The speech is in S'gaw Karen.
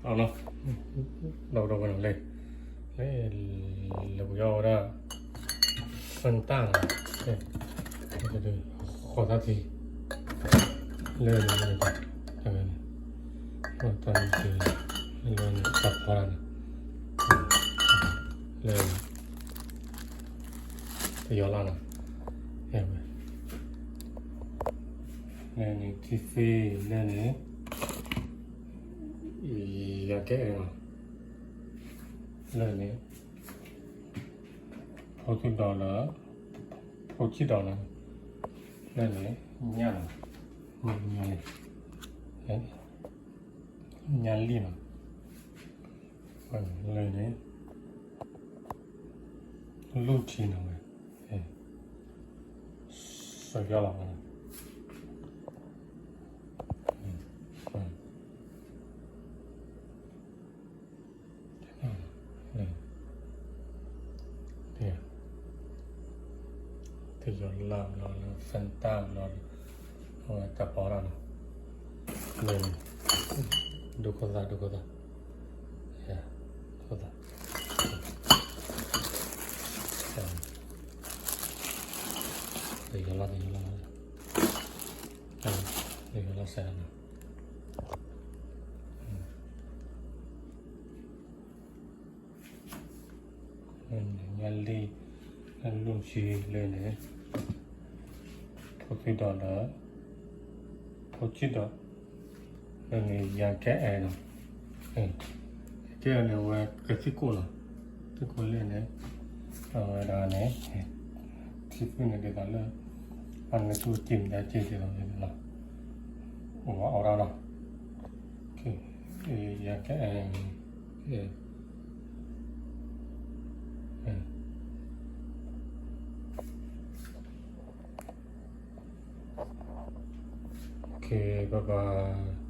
အနီၤ, ဒီးဒီးဝဲနီၤလဲၣ်, လဲၣ်, လဲၣ်ပယီၤဝဲဒၣ်, ဖၢနတၢ်နီၤ, ဃီသၣ်ထံ, လဲၣ်, လဲၣ်, လဲၣ်, တၢ်ဖီလာ်နီၤ, လဲၣ်, ပယီၤလီၤနီၤ, လဲၣ်န့ၣ် ထံသ့ၣ် လဲၣ်န့ၣ် ယကဲအဲၣ်နီၤ, လဲၣ်န့ၣ် ဖိသံဒီးလၢ ဖိဆံးဒီးလၢ လဲၣ်န့ၣ် ညၣ်နီၤ, ညၣ်လံ, ညၣ်လံနီၤ, လဲၣ်န့ၣ် လူၢ်ထံနီၤဝဲ, စီၤယီၢ်လီၤဝဲနီၤ, တယီၤလၢ်ဘျီလၢ ဖၢနတၢ်ဘျီလၢ အဝဲတၢ်ဖီလာ်နီၤ, ဒိခိၣ်သၣ် ဒိခိၣ်သၣ်, ဒိခိၣ်သၣ်, တယီၤလၢ် တယီၤလၢ်, တယီၤလၢ်စဲးနီၤ, ညၣ်လံ, လူၢ်ဆံလဲၣ်န့ၣ်, ဖိသံဒီးလၢ ဖိဆံးဒီး, လဲၣ်န့ၣ် ယၤကဲအဲၣ်နီၤ, ကဲအဲၣ်န့ၣ် အဝဲကသံၣ်ကိၣ်နီၤ, သံၣ်ကိၣ်လဲၣ်န့ၣ်, အဝဲဒၣ်န့ၣ် ထံသ့ၣ်န့ၣ်ဒ်သိးလၢ အန့ၣ်သူစ့ၢ်မ့ၢ်ဒၣ်စ့ၢ်ကီးလီၤ, အိၣ်အီၣ်ဒၣ်နီၤ, ယၤကဲအဲၣ်, okay, bye bye.